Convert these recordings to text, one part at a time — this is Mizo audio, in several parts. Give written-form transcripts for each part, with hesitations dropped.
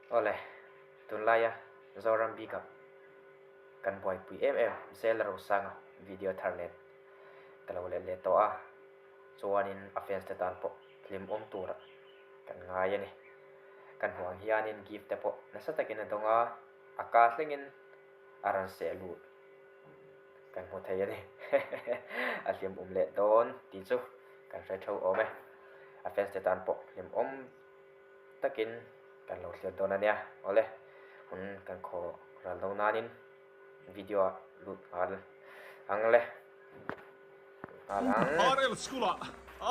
Awle, tunlaia Zoram bikah kan buaipui em em Zela Rosanga video thar nen ka lo let leh tawh a, chuanin a fans te tan pawh hlimawm tura kan ngai a ni. Kan hmuh ang hianin gift te pawh nasa takin a dawng a, a ka thlengin a rawn seh lut kan hmu thei a ni. A hlimawm leh dawn tih chu kan hre tho awm e. A fans te tan pawh hlimawm takin kan lo thlir dawn a nia. Awle, hun kan khaw ral lo nanin video ah lut nghal ang le. Lut nghal ang. RL school ah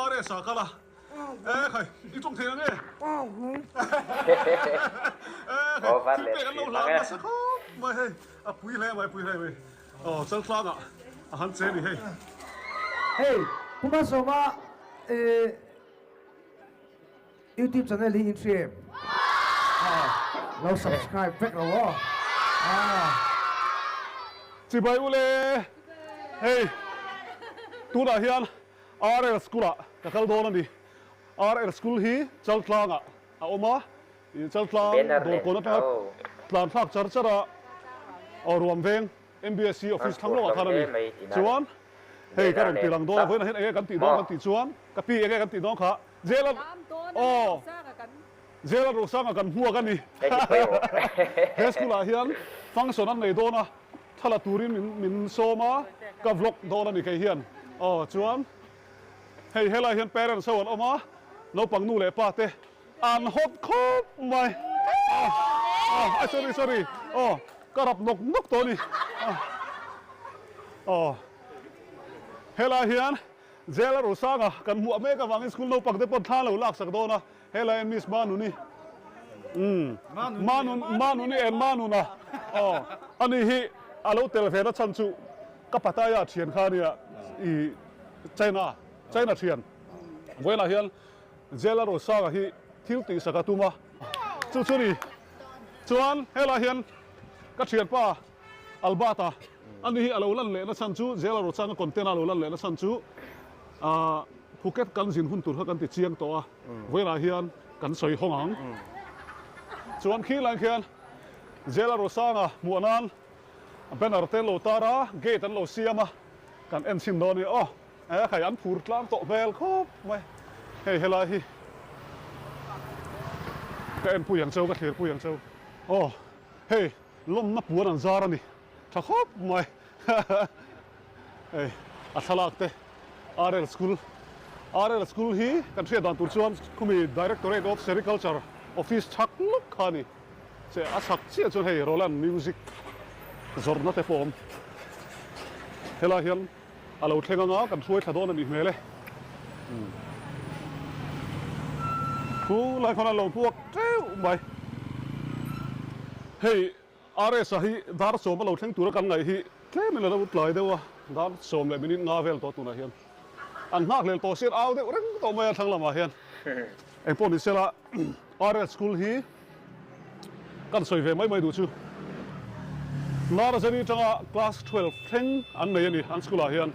RS ah kal a, e khai i tawng thei ang e. E khai thil pek an lo hlan nasa khawp mai hei, a pui hle mai pui hle mai. Aw Chaltlang ah a han che ni hei. Hei Pu Malsawma eh. Youtube channel hi in hria em? Lo subscribe vek lo aw. Chibai ule hei tunah hian RL school ah ka kal dawn a ni. RL school hi Chaltlang ah a awm a, Chaltlang dawrkawn atanga tlan thlak char char a aw ruam veng MBSC office thlang lawkah khan a ni. Chuan hei ka rawn ti lang dawn a, vawiinah hian enge kan tih dawn kan tih chuan ka pi enge kan tih dawn kha Jail a aw Jail a Rosanga kan hmuak a ni. He school ah hian function an nei dawn a, thla la turin min min sawm a, ka vlog dawn a ni kei hian. Aw chuan hei helai hian parents ho an awm a, naupang nu leh pa te an hawt khawp mai. A sorry sorry aw ka rap nawk nawk tawh a ni. Aw helai hian Jail a Rosanga kan hmuah mek avangin school naupang te pawn thla lo laksak dawn a, helai hian Miss Manuni umm Manun Manuni and Manuna aw ani hi a lo tel ve na chhan chu ka Pattaya thian kha ania i China China thian vawiinah hian Jail a Rosanga hi thil tihsak a tum a chu chu ni chuan helai hian ka thianpa Albert-a, ani hi a lo lan lehna chhan chu, Jail a Rochanga content a lo lan lehna chhan chu Phuket kan zin hun tur kha kan ti chiang tawh a, vawiinah hian kan sawi hawng ang. Chuan khi lai khian Jail a Rochanga hmuah nan banner te an lo tar a, gate an lo siam a, kan en chhin dawn a ni. Aw, hei an phur tlang tawh hmel khawp mai. Hei helai hi ka enpui ang cheu, ka thlirpui ang cheu. Aw, hei. Lawmna puan an zar a ni tha khawp mai. Hei a thlalak te RL School RL School hi kan hriat dan tur chuan khumi Directorate of Sericulture office chhak lawk kha a ni. Che a chhak chiah chuan hei Roland Music zawrhna te pawh a awm. Helai hian a lo thleng anga kan hruai thla dawn a nih hmel e. Khu lai khawn an lo hmuak teuh mai. Hei RS-a hi dar sawm a lo thleng tura kan ngaih hi tlemin a lo tlai deuh a, dar sawm leh minute nga vel tawh tunah hian an nghakhlel tawh sian au deuh reng tawh mai a thlang lamah hian. Engpawh ni sela RS School hi kan sawi ve mai mai duh chu Nursery atanga class 12 thleng an nei a ni an school ah hian.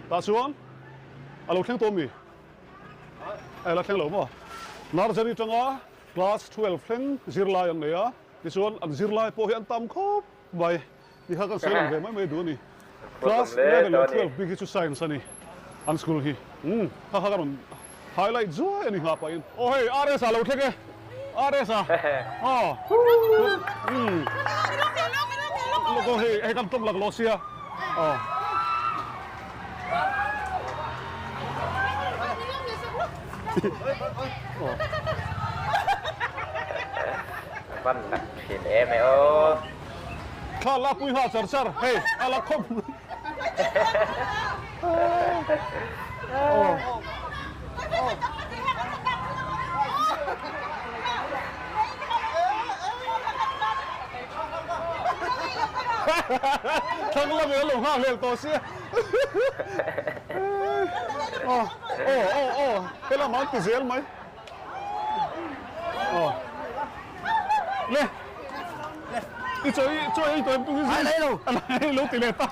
Tah chuan a lo thleng tawh mi? A la thleng lo maw? Nursery atanga class 12 thleng zirlai an nei a, tichuan an zirlai pawh hi an tam khawp mai. Ti kha kan sawi lang ve mai mai duh a ni. Class 11 leh 12 bik hi chu science a ni an school hi. Umm kha kha ka rawn highlight zuai a ni nghah pahin. Aw hei RS a lo thleng e. RS a. Aw. Umm. Lawk aw hei hei kan tawng lak lawh sia. Aw. Van lak thin em e aw. Thla la pui nghal char char hei a la khawp mai. Thlang lam in a lo nghak hlel tawh sia. Aw aw aw helam an ti zel mai. Aw. Le. I chaw i chaw ei tawh em tung i Ai lo. Ai lo ti leh ta.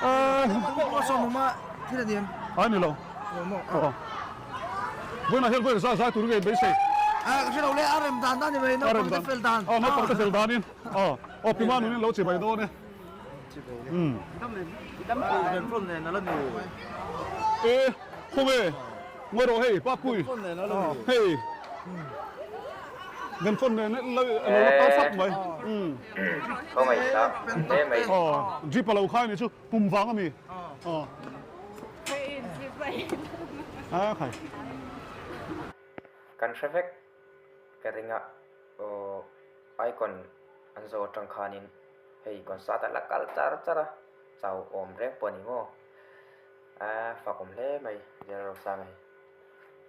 Aw sawm awm a thil a ni em? Ai ni lo. Aw. Vawiinah hian vawiin zai zai tur nge in beisei. Ka hre lo le, a rem dan a ni mai, naupang te fel dan. Aw, naupang te fel danin. Aw, aw pi ma nunin lo chibai dawn e. E, khawnge, ngawi rawh hei, Papui, hei, Venfon nen lo la kal fak mai. Khawngaih tak hle mai. Aw, jeep a lo khai ni chu pum vang a mi. Aw. A khai. Kan hre vek ka ring a, aw icon an zo atang khanin hei concert a la kal char char a, chau awm reng pawh a ni maw? A fak awm hle mai Lalrosanga hi.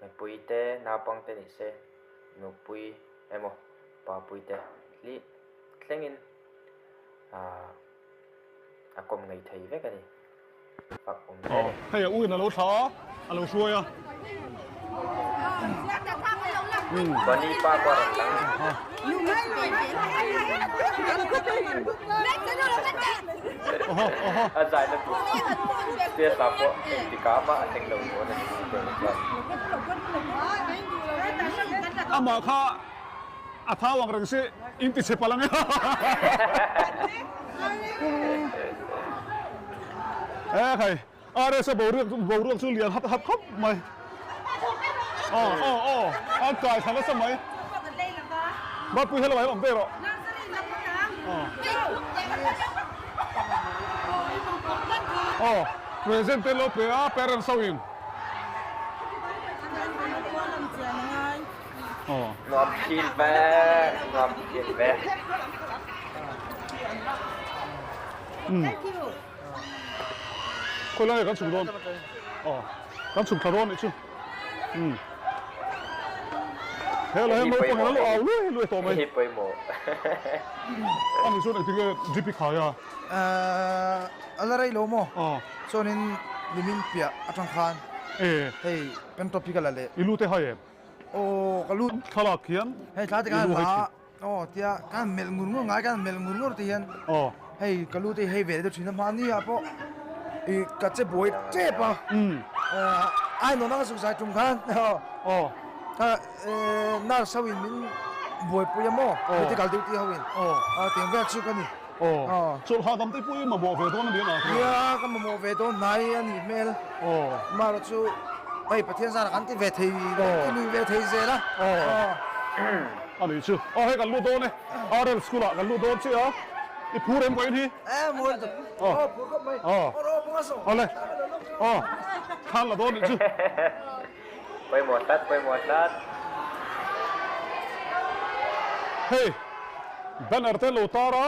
Mipui te naupang te ni se nupui emaw papui te hlih thlengin ah a kawm ngei thei vek a ni. Fak awm hle a ni. Hei a uin a lo thla a, a lo hruai a. Bunny pa pawh a rawn lang. A zaina tur Stesa pawh engtikah mah a thleng lo dawn a ni tih a chuan. Amah kha a thau ang reng si in ti chhe palh ang e. E khai RS a boruak boruak chu lian hap hap khawp mai. Aw aw aw an kai thla nasa mai. Bapui hello hian awm ve rawh. Aw aw present te lo pe a parents ho in. Aw. Nuam thin ve nuam thin ve. Khawi lai kan chhuk dawn? Aw, kan chhuk thla dawn nih chu. Umm. He la hian naupang in a lo au luai luai tawh mai. Hei pawimawh. Ani chuan engtin nge drip i khai a? A la rei lo maw? Aw. Chuanin nimin piah atang khan hei pen top hi ka la leh. I lu te hai em? Aw, ka lu. Thlalak hian i lu hai thin. Aw tia kan melh ngur ngur ngai kan melh ngur ngur te hian hei ka lu te hi hei ve deuh thin a mahni ah pawh ih ka che buai tep a ai nawn a ka suk zai tum khan nurse ho in min buaipui a maw medical duty ho in tiang vel chu ka ni. Chawlh hahdam te pawh i mamawh ve dawn a ni ang a? Nia ka mamawh ve dawn hnai a nih hmel amaherawh chu hei Pathian zara kan ti ve thei ti lui ve thei zel a. A nih chu. Aw hei kan lut dawn e. RL school ah kan lut dawn chiah a. I phur em vawiin hi? E mawi lutuk. Aw phur khawp mai. Aw. Awle. Aw. Thlan la dawn nih chu. Pawimawh tlat, pawimawh tlat. Hei banner te lo tar a,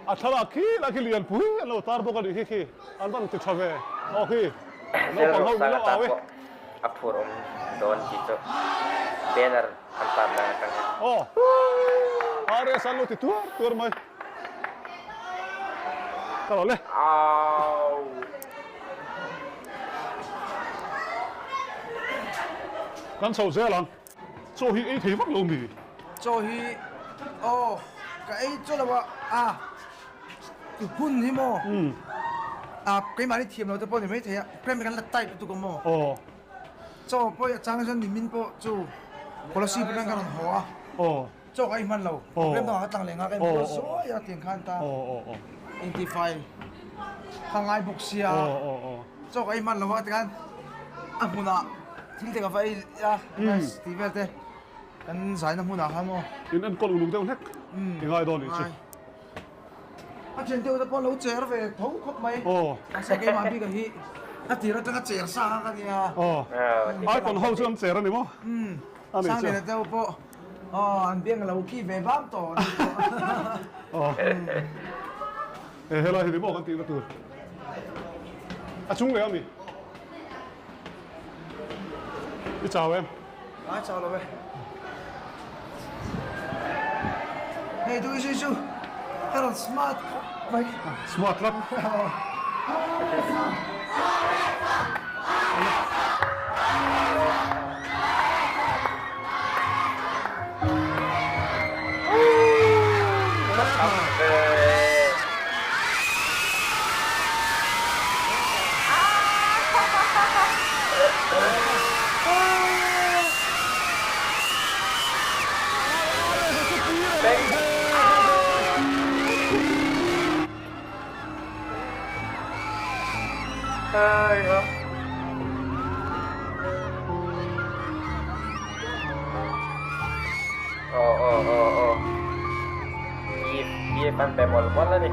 a thlalak khi lah khi lianpui an lo tar bawk a nih khi khi an rawn ti tha ve. Aw khi naupang ho min lo au e. A phur awm dawn tih chu banner an tar lang atang hian. Aw RS an lo ti tuar tuar mai. Ka lo le. Au. Kan chho zel ang. Chaw hi ei thei vak lo mi? Chaw hi aw ka ei chaw lo a a hun hi maw a keimahni thiam lo te pawh ni mai thei a prem kan la type lutuk a maw chaw pawh a chang chuan nimin pawh chu policy pawh kan rawn haw a chaw ka ei hman lo prem dangah ka tlang leh nghak a inbual sawi a tiang khan ta intifai ka ngai bawk sia chaw ka ei hman lo a tikhan a hmunah thil te ka va ei a rice tih vel te kan zaina hmunah khan maw in enkawl uluk deuh hlek i ngai dawn nih chu. A thian deuh te pawh lo cher ve tho khawp mai. Mahse keimah bik hi a tir atanga cher sa kha ka nia. Icon ho chu an cher a ni maw? Sangliana te ho pawh an biang lo ki ve bam tawh a ni pawh. E helai hi ni maw kan tihna tur. A chung leh a mi? I chau em? Ai chau lo e. Hei tu hi chu ka rawn smart khawp mai. Smart tlat. Gift an pe mawlh mawlh a ni.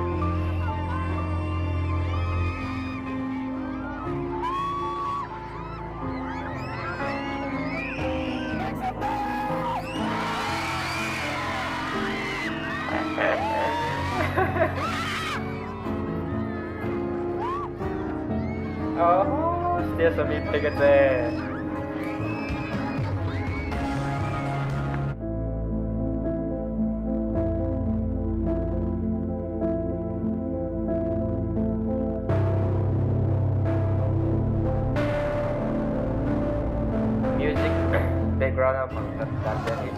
Oh, stairs a mi phei ka che. Music background a hmang tak dan te hi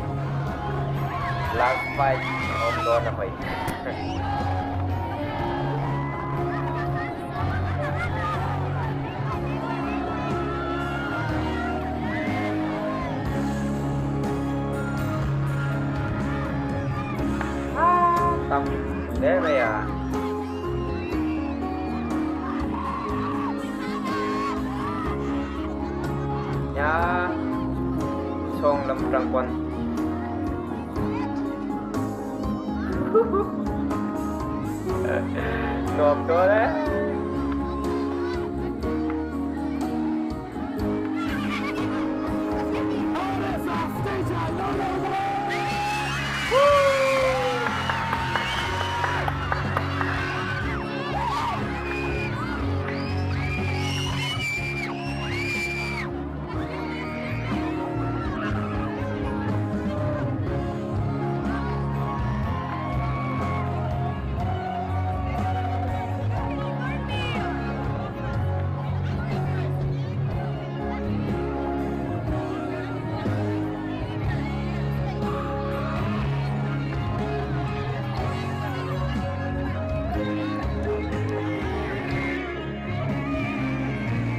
last fight awm dawn a hawi. Tam hle mai a. Nia chhawng lam tang pawn. Nuam dawn e.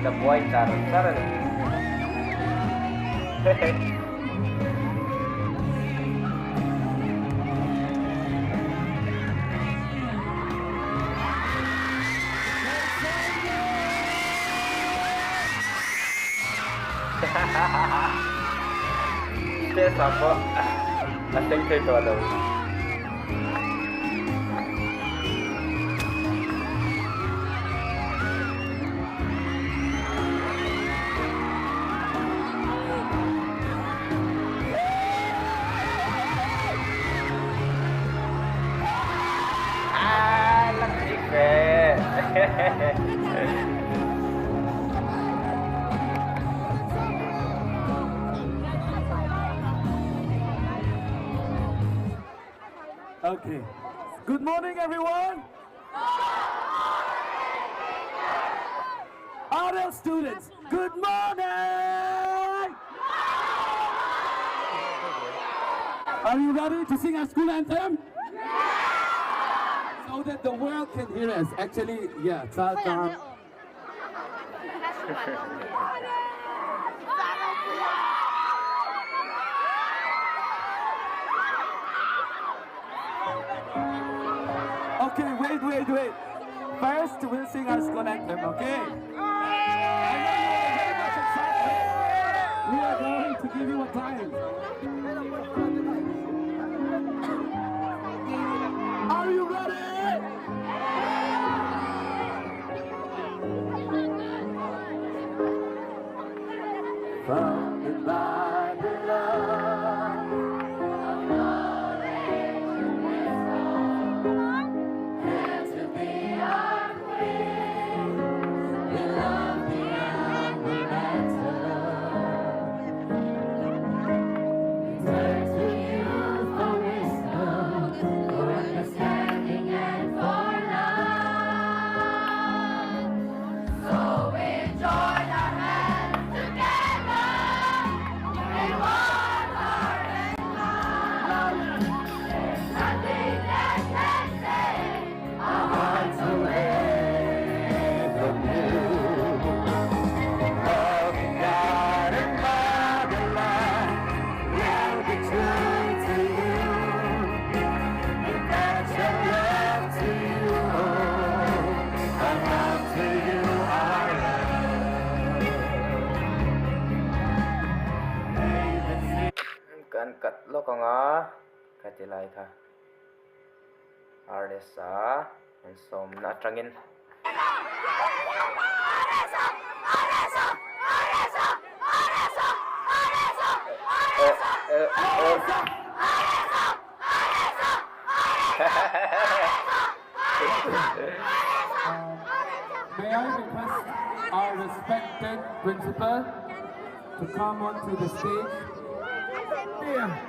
La buai char char a ni. Stairs ah pawh a thleng thei tawh lo. Ah, lucky fe. Okay. Good morning, everyone. Good morning, students. Good morning. Are you ready to sing our school anthem? Yeah! So that the world can hear us. Actually, yeah, ta ta. Okay, wait, wait, wait. First, we'll sing our school anthem, okay? I know you are very much excited. We are going to give you a time. Are you ready? Founded by the love of knowledge and wisdom, here to be our queen. We love the alma mater. We turn to you for wisdom, for understanding, and for love. So we join our hands together in one heart and mind. There's nothing that can take our hearts away from you. Loving God and motherland, we'll be true to you. We pledge our love to you, our love to you, our love. May the Kan cut lawk anga ka ti lai kha. RS-a an sawmna atangin. May I request our respected principal to come onto the stage.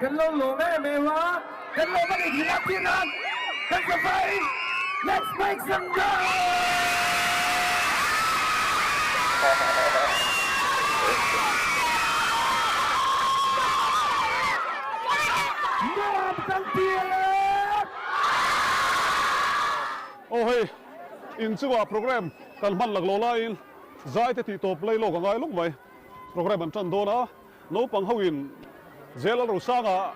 Kan lo lawm em em a, kan lawm a ni tih lak tir nan kan safai let's make some noise! Nuam kan ti em? Aw hei, inchungah program kan hman laklawh laiin zai te tih tawp lai lawk a ngai lawk mai. Program an tan dawn a, naupang ho in Jail Rosanga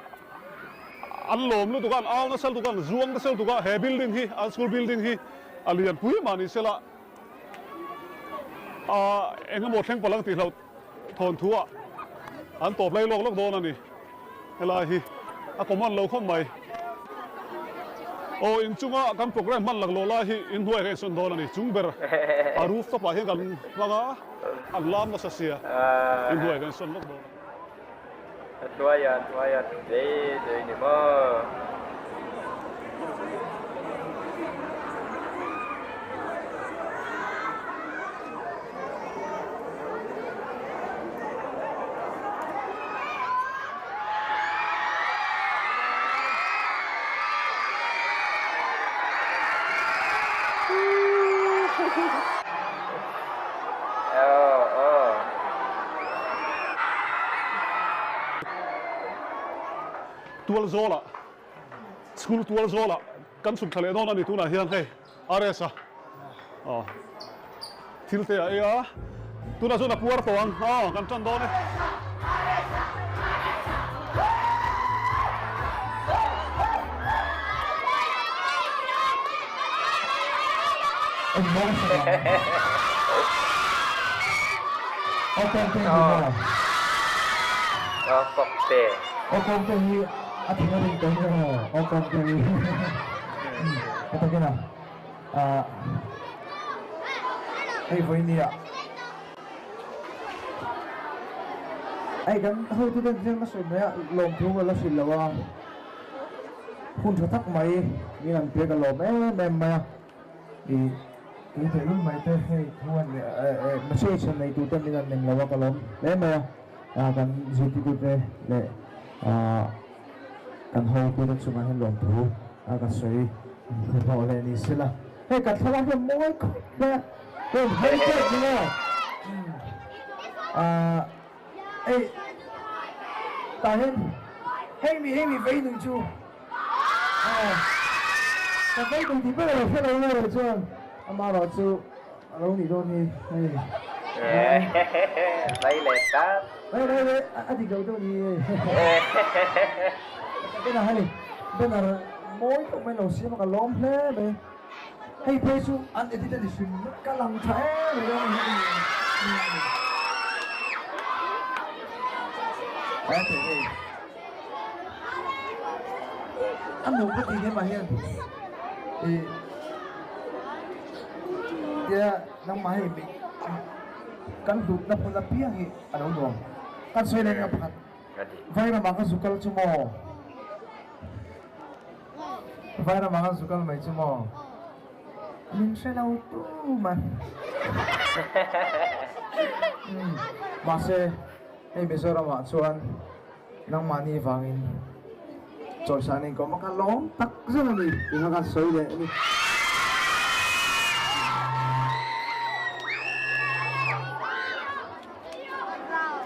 an lawm lutuk a, an au nasa lutuk a, an zuang nasa lutuk a, he building hi, an school building hi a lian pui mah ni sela a eng emaw thleng palh ang tih hlauh thawnthu ah an tawp lai lawk lawk dawn a ni. Helai hi a common lo khawp mai. Aw inchunga kan program hman laklawh lai hi inhnuai ka insawn dawn a ni. Chung ber a roof top ah hian kan hmang a, an lam nasa sia inhnuai ka insawn lawk dawn a ni. A hnuaia a hnuaia tlei tlei ni maw. Tual zawlah school tual zawlah kan chhuk thla leh dawn a ni tunah hian hei RS a thil te a ei a tunah chuan a puar tawh ang aw kan tan dawn e. Ah, hei vawi nia. Hei kan hotu ten thil ka sawi mai a, lawmthu ka la hrilh lo a, hun tha tak mai min an pek a lawm em em mai a, ih tui theih lul mai te hei thu an message han nei tur te min an nem lo a ka lawm hle mai a, ah kan zirtirtu te leh ah Kan hotute chungah hian lawmthu a ka sawi hnuhnawh leh ni sela. Hei ka thlalak hi a mawi khawp mai a, hei hei tep ni maw? Ahh hei tah hian hei mi hei mi vei nung chu aw ka vei nung tih ber a lo hre lo erawh chuan amaherawh chu A lo nih dawn hi hei. Vai leh tak. Vai vai vai a dik lo deuh ni hei. Banner hei banner mawi deuh mai lo siam a ka lawm hle mai. Hei phei chu an edit a ni hrim ka lang tha em mai dawn a ni. Hei a nuam ka ti hle mah hian ih. Tia nangmah hei mi kan hlutna hmun apiang hi a lo nuam. Kan sawi leh eng pakhat Vairamah ka zu kal chu maw? Vairamah ka zu kal mai chu maw? Min hre lo tu mai. Mahse hei Mizoramah chuan nangmahni vangin chawisan inkawm a ka lawm tak zet a ni tih kha ka sawi leh a ni.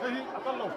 Hei hi a kal lo.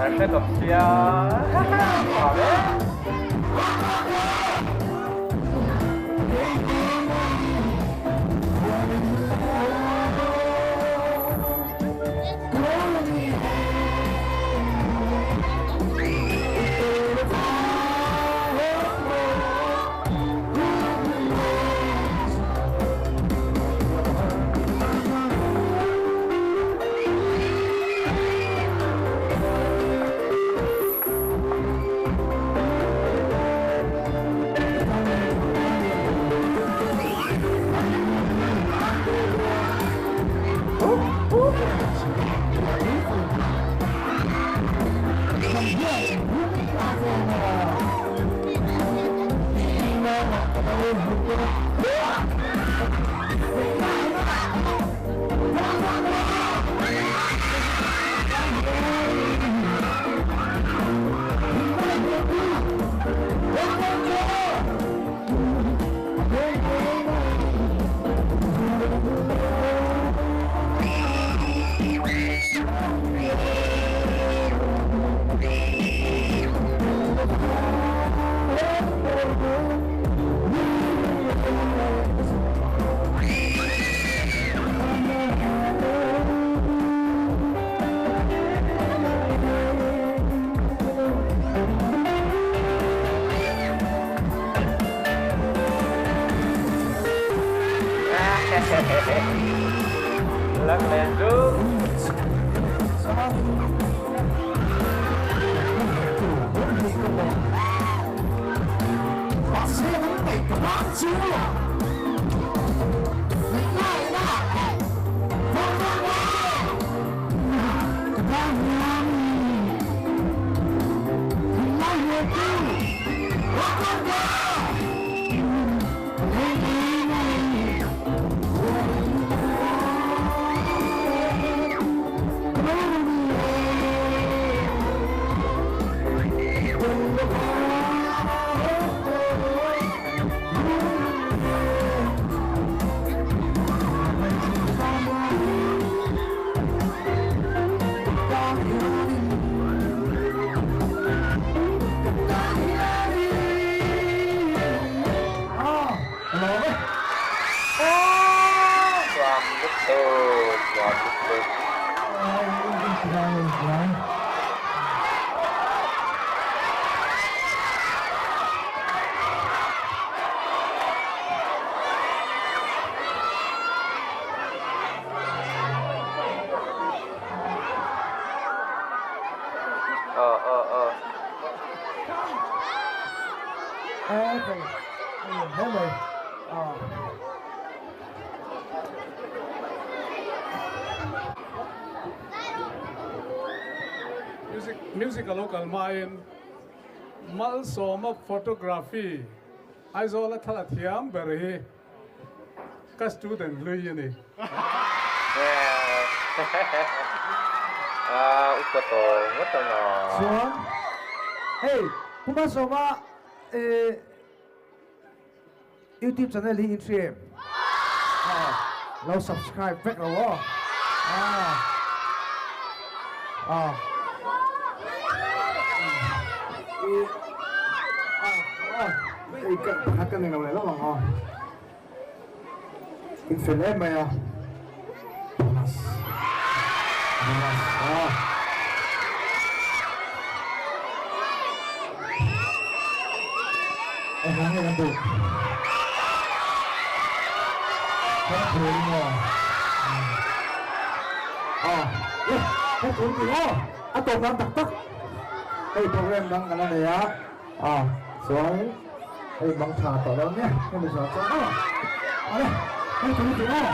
An hre tawp sia nuam e. Nuam lutuk, nuam lutuk. Aw aw aw. Music music a lo kal hmain Malsawma photography Aizawl a thla thiam ber hi ka student hlui a ni. Upa tawh ngawt ang a. Chuan hei Pu Malsawma YouTube channel hi in hria em? Lo subscribe vek lo aw. Ei ka pakhat ka nei lo leh lo ang aw. In fel em mai a. Bonus. Bonus. Aw. Eng ang nge kan duh? Kan thul maw? Aw. Eh, kan thul tih aw. A tawp nan tak tak. Hei program dang kan la nei a. A, chuan hei bang tha tawh lo nia, hemi zawh chuan aw, ale, hei tui tih aw.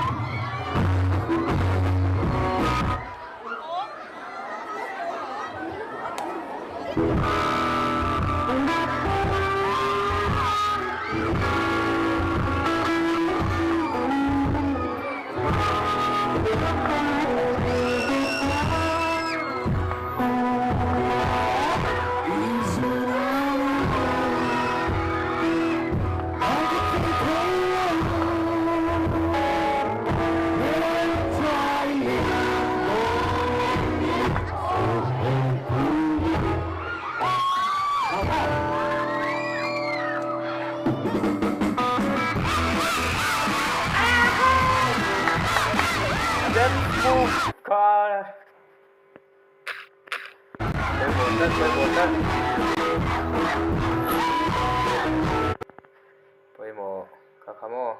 tlat pawimawh tlat. Pawimawh kha kha maw.